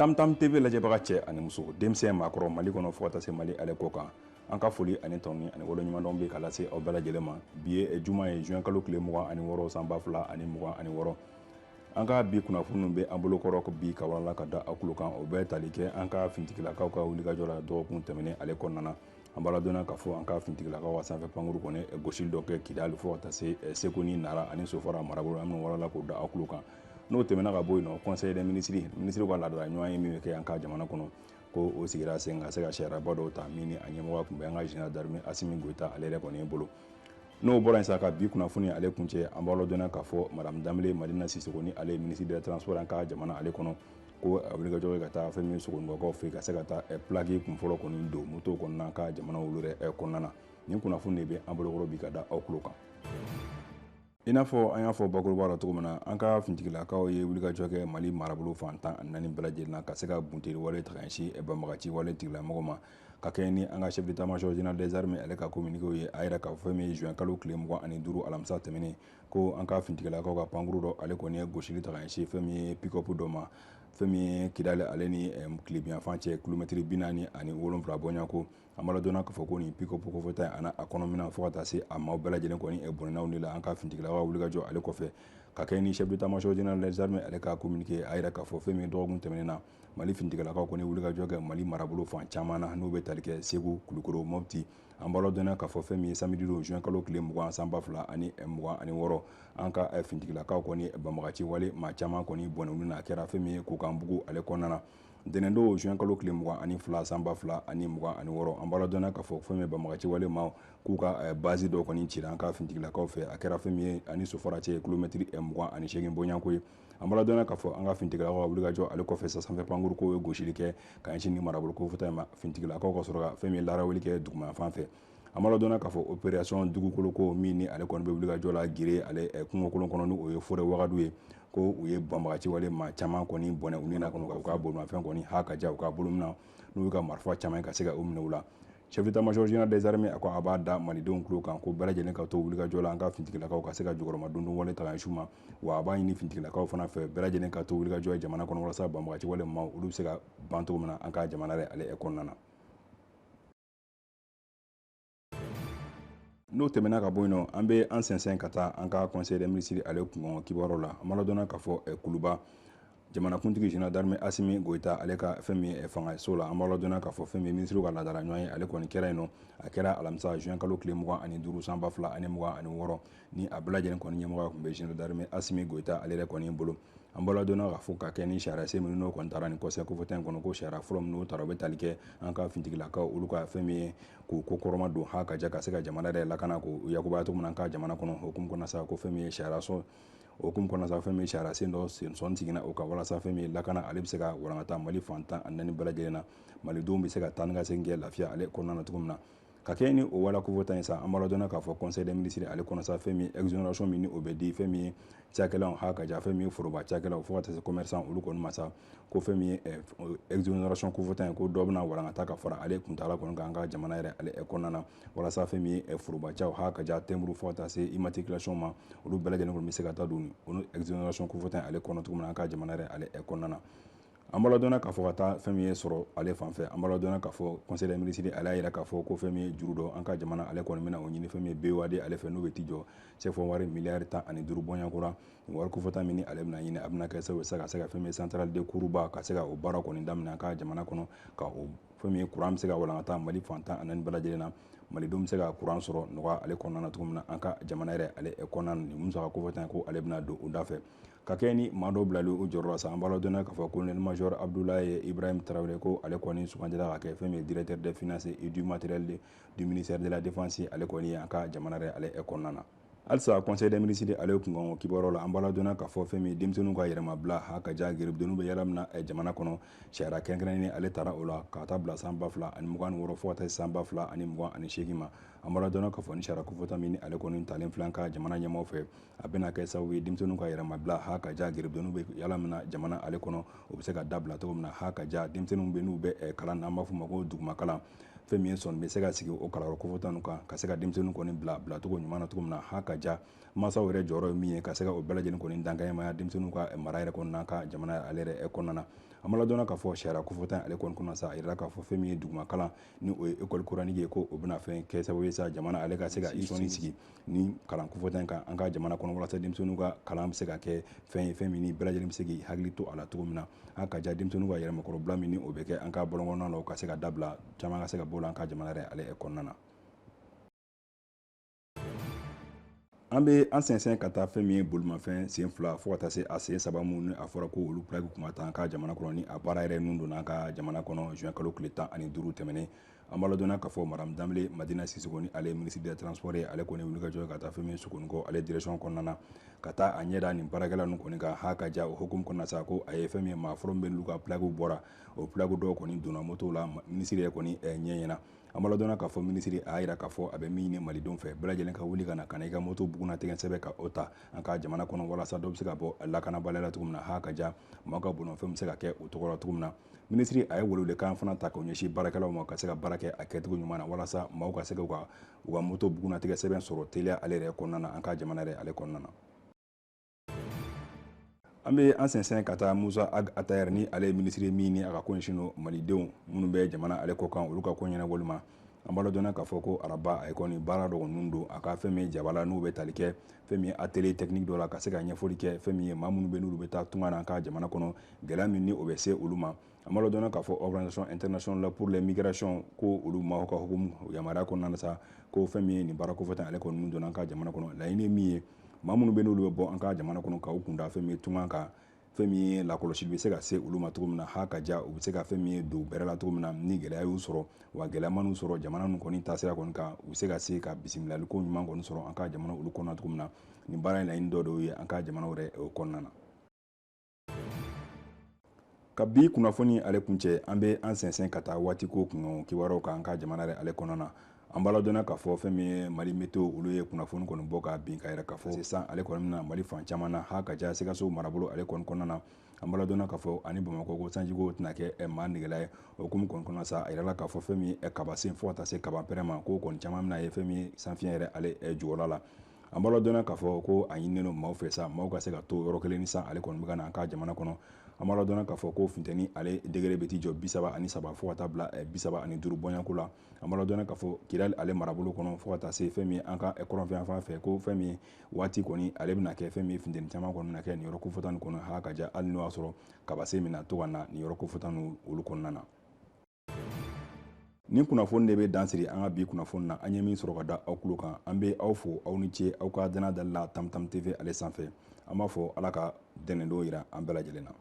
Tam Tam TV lajɛbaga cɛ ani muso, denmisɛn, maakɔrɔ, Mali kɔnɔ fo ka taa se Mali ale kɔ kan, an ka foli ani tɔni ani waleɲumandɔn bɛ ka lase aw bɛɛ lajɛlen ma. Bi ye juma ye, juin kalo tile 26, san 2026. An ka bi kunnafoniw bɛ an bolo kɔrɔ bi ka walala ka da aw tulo kan. O bɛɛ tali kɛ an ka fintigilakaw ka wulikajɔ la dɔgɔkun tɛmɛnen ale kɔnɔna na. An b'a ladɔnniya k'a fɔ an ka fintigilakaw ka sanfɛ pankuru kɔni gosili dɔ kɛ Kidali fo ka taa se Segu ni Nara ani Sofara marabolo. An bɛna walala k'o da aw tulo kan. N'o tɛmɛna ka bɔ yen nɔ, conseil des ministres, minisiriw ka laadala ɲɔgɔn ye min bɛ kɛ an ka jamana kɔnɔ, ko o sigira sen ka se ka sariyaba dɔw ta min ni a ɲɛmɔgɔ tun bɛ an ka général d'armée Asimi Goyita ale yɛrɛ kɔni bolo. N'o bɔra yen sa, ka bi kunnafoni ale kuncɛ, an b'a ladɔnniya k'a fɔ madame Danbele Madina Sisoko ni ale ye ministre des Transports an ka jamana ale kɔnɔ, ko a wulikajɔ kɛ ka taa fɛn min Sogonikɔkaw fɛ ka se ka taa plaque kun fɔlɔ kɔni don moto kɔnɔna ka jamana olu yɛrɛ kɔnɔna na. Nin kunnafoni de bɛ an bolokɔrɔ bi ka da aw tulo kan. I n'a fɔ an y'a fɔ bakuruba la cogo min na, an ka fintigilakaw ye wulikajɔ kɛ Mali marabolo fan 14 bɛɛ lajɛlen na ka se ka bunteni wale ta ka ɲɛsin banbagaci wale tigilamɔgɔw ma, ka kɛɲɛ ni an ka chef d'état-major général des armées ale ka communiqué ye. A yira k'a fɔ fɛn min ye juin kalo tile 25, alamisa tɛmɛnen, ko an ka fintigilakaw ka pankuru dɔ ale kɔni ye gosili ta ka ɲɛsin fɛn min ye pick-up dɔ ma, fɛn min ye Kidali ale ni tilebiyanfan cɛ, kilomɛtiri 47 bɔɲɔgɔnko. An b'a ladɔnniya k'a fɔ ko nin pick-up kofɔta in a kɔnɔminɛn fo ka taa se a maaw bɛɛ lajɛlen kɔni bɔnɛnaw de la an ka fintigilakaw wulikajɔ ale kɔfɛ. Ka kɛ ni chef d'état-major général des armées ale ka communiqué, a yira k'a fɔ fɛn min dɔgɔkun tɛmɛnen na, Mali fintigilakaw kɔni wulikajɔ kɛ Mali marabolo fan caman na, n'o bɛ tali kɛ Segu, Kulukoro, Mopti. An b'a ladɔnniya k'a fɔ fɛn min ye samedi don, juin kalo tile 20, san 2026, an ka fintigilakaw kɔni banbagaci wale maa caman kɔni bɔnɛ olu na. A kɛra fɛn min ye Kokanbugu ale kɔnɔna na ntɛnɛn don, juin kalo tile 22, san 2026. An b'a ladɔnniya k'a fɔ fɛn min banbagaci wale maaw k'u ka base dɔ kɔni cira an ka fintigilakaw fɛ. A kɛra fɛn min ye ani Sofara cɛ, kilomɛtiri 28 bɔɲɔgɔnko ye. An b'a ladɔnniya k'a fɔ an ka fintigilakaw ka wulikajɔ ale kɔfɛ sa, sanfɛ pankuru ko ye gosili kɛ ka ɲɛsin ni marabolo kofɔta in ma. Fintigilakaw ka sɔrɔ ka fɛn min larawuli kɛ duguma fan fɛ. An b'a ladɔnniya k'a fɔ opération dugukolo ko min ni ale kɔni bɛ wulikajɔ la Gire ale kungokolon kɔnɔ, ni o ye forêt Wagadu ye, ko u ye banbagaci wale maa caman kɔni bɔnɛ u ni na kɔnɔ, u ka bolimafɛn kɔni ha ka ja u ka bolominɛ n'u ka marifa caman ka se ka u minɛ u la. Chef d'état-major général des armées a ko a b'a da malidenw tulo kan ko bɛɛ lajɛlen ka to wulikajɔ la an ka fintigilakaw ka se ka jukɔrɔma dondon wale ta ka ɲɛsin u ma. Wa a b'a ɲini fintigilakaw fana fɛ, bɛɛ lajɛlen ka to wulikajɔ ye jamana kɔnɔ walasa banbagaci wale maaw olu bɛ se ka ban cogo min na an ka jamana yɛrɛ ale kɔnɔna na. N'o tɛmɛna ka bɔ yen nɔ, an bɛ an sɛnsɛn ka taa an ka conseil des ministres ale kunkan kibaruyaw la. An b'a ladɔnniya k'a fɔ Kuluba, jamanakuntigi général d'armée Asimi Goyita ale ka fɛn min ye fangaso la, an b'a ladɔnniya k'a fɔ fɛn min ye minisiriw ka laadala ɲɔgɔn ye ale kɔni kɛra yen nɔ. A kɛra alamisa, juin kalo tile 25, san 2026, ni a bɛɛ lajɛlen kɔni ɲɛmɔgɔya tun bɛ général d'armée Asimi Goyita ale yɛrɛ kɔni bolo. An b'a ladɔnniya k'a fɔ ka kɛ ni sariya sen minnu n'o kɔni taara ni conseil kofɔta in kɔnɔ, ko sariya fɔlɔ minnu taara, o bɛ tali kɛ an ka fintigilakaw olu ka fɛn min ye k'u ko kɔrɔma don ha ka ja ka se ka jamana yɛrɛ lakana k'o yakubaya cogo min na an ka jamana kɔnɔ. Hukumu kɔnɔ sa, ko fɛn min ye sariya sɔ o hukumu kɔnɔ sa, fɛn min ye sariya sen dɔ sen sɔn siginna o kan walasa fɛn min ye lakana ale bɛ se ka walankata Mali fan 14 bɛɛ lajɛlen na, malidenw bɛ se ka taa ni ka segin kɛ lafiya ale kɔnɔna na cogo min na. Ka kɛ ni o wala kofɔta in sa, an b'a ladɔnniya k'a fɔ conseil des ministres ale kɔnɔ sa, fɛn min exonération min ni o bɛ di fɛn min ye cakɛlaw ha ka ja, fɛn min ye foroba cakɛlaw fo ka taa se commerçant olu kɔni ma sa, ko fɛn min ye exonération kofɔta in, ko dɔ bɛna walankata ka fara ale kuntaala kɔni kan an ka jamana yɛrɛ ale kɔnɔna na, walasa fɛn min ye foroba caw ha ka ja, timbre fo ka taa se immatriculation ma, olu bɛɛ lajɛlen kɔni bɛ se ka taa don o exonération kofɔta in ale kɔnɔ cogo min na an ka jamana yɛrɛ ale kɔnɔna na. An b'a ladɔnniya k'a fɔ ka taa fɛn min ye sɔrɔ ale fan fɛ, an b'a ladɔnniya k'a fɔ conseil des ministres ale y'a yira k'a fɔ ko fɛn min ye juru dɔ an ka jamana ale kɔni bɛna o ɲini fɛn min ye BOAD ale fɛ, n'o bɛ t'i jɔ CFA wari miliyari 15 bɔɲɔgɔnko. Nin wari kofɔta min ni ale bɛna ɲini, a bɛna kɛ sababu ye ka se ka fɛn min ye centrale de Kourouba ka se ka o baara kɔni daminɛ an ka jamana kɔnɔ, ka o fɛn min ye courant bɛ se ka walankata Mali fan 14 bɛɛ lajɛlen na, malidenw bɛ se ka courant sɔrɔ nɔgɔya ale kɔnɔna na cogo min na an ka jamana yɛrɛ ale kɔnɔna na. Nin musaka kofɔta in, ko ale bɛna don o da fɛ. Ka kɛ ni maa dɔw bilali u jɔyɔrɔ la sa, an b'a ladɔnniya k'a fɔ colonel major Abdoulaye Ibrahim Traoré, ko ale kɔni sugandira ka kɛ fɛn min ye directeur des finances et du matériel du ministère de la Défense ale kɔni ye an ka jamana yɛrɛ ale kɔnɔna na. Halisa conseil des ministres ale kunkan kibaruyaw la, an b'a ladɔnniya k'a fɔ fɛn min ye denmisɛnninw ka yɛrɛmabila ha ka ja, geribudenninw bɛ yala min na jamana kɔnɔ, sariya kɛrɛnkɛrɛnnen ale taara o la ka taa bila san 2026 fo ka taa se san 2028 ma. An b'a ladɔnniya k'a fɔ ni sariya kofɔta min ni ale kɔni talen filɛ an ka jamana ɲɛmaaw fɛ, a bɛna kɛ sababu ye denmisɛnninw ka yɛrɛmabila ha ka ja, geribudenninw bɛ yala min na jamana ale kɔnɔ, o bɛ se ka dabila cogo min na ha ka ja. Denmisɛnninw bɛ n'u bɛ kalan na, an b'a fɔ o ma ko duguma kalan, Fɛn min ye sɔnni bɛ se ka sigi o kalanyɔrɔ kofɔta ninnu kan ka se ka denmisɛnninw kɔni bila bilacogo ɲuman na cogo min na. Ha ka ja, mansaw yɛrɛ jɔyɔrɔ ye min ye ka se ka o bɛɛ lajɛlen kɔni dankɛɲɛmaya denmisɛnninw ka mara yɛrɛ kɔnɔna ka jamana ale yɛrɛ kɔnɔna na. An b'a ladɔnna k'a fɔ sariya kofɔta ale kɔni kɔnɔ sa, a yirala k'a fɔ fɛn min ye duguma kalan ni o ye école coranique ye, ko o bɛna fɛn kɛ sababu ye sa jamana ale ka se ka i sɔnni sigi ni kalan kofɔta in kan an ka jamana kɔnɔ, walasa denmisɛnninw ka kalan bɛ se ka kɛ fɛn ye, fɛn min ni bɛɛ lajɛlen bɛ se k'i hakili to a la cogo min na. An ka ja, denmisɛnninw ka yɛrɛmakɔrɔbila min ni o bɛ kɛ an ka bɔlɔn kɔnɔna la, o ka se ka dabila, caman ka se ka bɔ o la an ka jamana yɛrɛ ale kɔnɔna na. An bɛ an sɛnsɛn ka taa fɛn min ye bolimafɛn sen 2 fo ka taa se a sen 3 minnu ni a fɔra ko olu plaque kun ma ta an ka jamana kɔnɔ, ni a baara yɛrɛ ninnu donna an ka jamana kɔnɔ juin kalo tile 15 tɛmɛnen. An b'a ladɔnniya k'a fɔ madame Danbele Madina Sisoko, ni ale ye ministre des transports ye, ale kɔni wuli ka jɔ ka taa fɛn min ye Sogonikɔ ale direction kɔnɔna na, ka taa a ɲɛ da nin baarakɛla ninnu kɔni kan. Ha ka ja, o hukumu kɔnɔna sa, ko a ye fɛn min ye maa fɔlɔ min bɛ n'olu ka plaque bɔra, o plaque dɔw kɔni donna moto la ministre yɛrɛ kɔni ɲɛ ɲɛna. An b'a ladɔnniya k'a fɔ minisiri a y'a jira k'a fɔ a bɛ min ɲini malidenw fɛ, bɛɛ lajɛlen ka wuli ka na ka na i ka moto bugunnatigɛ sɛbɛn ka o ta an ka jamana kɔnɔ, walasa dɔ bɛ se ka bɔ lakanabaliya la cogo min na. Ha ka ja, maaw ka bolimafɛn bɛ se ka kɛ u tɔgɔ la cogo min na. Minisiri a ye welewelekan fana ta k'o ɲɛsin baarakɛlaw ma ka se ka baara kɛ a kɛcogo ɲuman na, walasa maaw ka se k'u ka u ka moto bugunnatigɛ sɛbɛn sɔrɔ teliya ale yɛrɛ kɔnɔna na, an ka jamana yɛrɛ ale kɔnɔna na. An bɛ an sɛnsɛn ka taa Musa Ag Attaher, ni ale ye minisiri min ni a ka ko ɲɛsin don malidenw minnu bɛ jamana ale kɔ kan, olu ka ko ɲɛnabɔli ma. An b'a ladɔnniya k'a fɔ ko araba a ye kɔni baara dɔ ninnu don a ka fɛn min ye jabala, n'u bɛ tali kɛ fɛn min ye atelier technique dɔ la, ka se ka ɲɛfɔli kɛ fɛn min ye maa minnu bɛ n'olu bɛ taa tunga na an ka jamana kɔnɔ, gɛlɛya min ni o bɛ se olu ma. An b'a ladɔnniya k'a fɔ Organisation internationale pour les migrations, ko olu maaw ka hukumu yamaruya kɔnɔna na sa, ko fɛn min ye nin baara kofɔta ale kɔni donna an ka jamana kɔnɔ, laɲini ye min ye, maa minnu bɛ n'olu bɛ bɔ an ka jamana kɔnɔ k'u kunda fɛn min ye tunga kan, fɛn min ye lakɔlɔsili bɛ se ka se olu ma cogo min na. Ha ka ja, u bɛ se ka fɛn min ye don bɛrɛ la cogo min na ni gɛlɛya y'u sɔrɔ, wa gɛlɛya man'u sɔrɔ jamana ninnu kɔni taasira kɔni kan, u bɛ se ka se ka bisimilali ko ɲuman kɔni sɔrɔ an ka jamana olu kɔnɔna cogo min na. Nin baara in laɲini dɔ de ye an ka jamana yɛrɛ kɔnɔna na. Ka bi kunnafoni ale kuncɛ, an bɛ an sɛnsɛn ka taa waati ko kunkan kibaruyaw kan an ka jamana yɛrɛ ale kɔnɔna na. An b'a ladɔnniya k'a fɔ fɛn min ye Mali météo, olu ye kunnafoni kɔni bɔ ka bin ka yɛrɛ k'a fɔ sisan ale kɔni bɛna Mali fan caman na. Ha ka ja, Sikaso marabolo ale kɔni kɔnɔna na, an b'a ladɔnniya k'a fɔ ani Bamakɔ ko sanjiko tɛna kɛ maa negela ye. O hukumu kɔni kɔnɔna sa, a yirala k'a fɔ fɛn min ye kabasen fo ka taa se kabanpɛrɛn ma, ko kɔni caman bɛna ye fɛn min ye sanfiɲɛ yɛrɛ ale jukɔrɔla la. An b'a ladɔnniya k'a fɔ ko a ɲininen don maaw fɛ sa, maaw ka se ka to yɔrɔ kelen ni san ale kɔni bɛ ka na an ka jamana kɔnɔ. An b'a ladɔnniya k'a fɔ ko funteni ale degré bɛ t'i jɔ 33 fo ka taa bila 35 bɔɲɔgɔnko la. An b'a ladɔnniya k'a fɔ Kidali ale marabolo kɔnɔ fo ka taa se fɛn min ye an ka kɔrɔnfɛ yanfan fɛ, ko fɛn min ye waati kɔni ale bɛna kɛ fɛn min ye funteni caman kɔni bɛna kɛ nin yɔrɔ kofɔta nin kɔnɔ. Ha ka ja, hali n'o y'a sɔrɔ kabasen bɛna to ka na nin yɔrɔ kofɔta ninnu olu kɔnɔna na. Nin kunnafoni de bɛ dan siri an ka bi kunnafoni na. An ye min sɔrɔ ka da aw tulo kan, an bɛ aw fo, aw ni ce aw ka danaya dali la Tam Tam TV ale sanfɛ. An b'a fɔ Ala ka dɛnɛndon jira an bɛɛ lajɛlen na.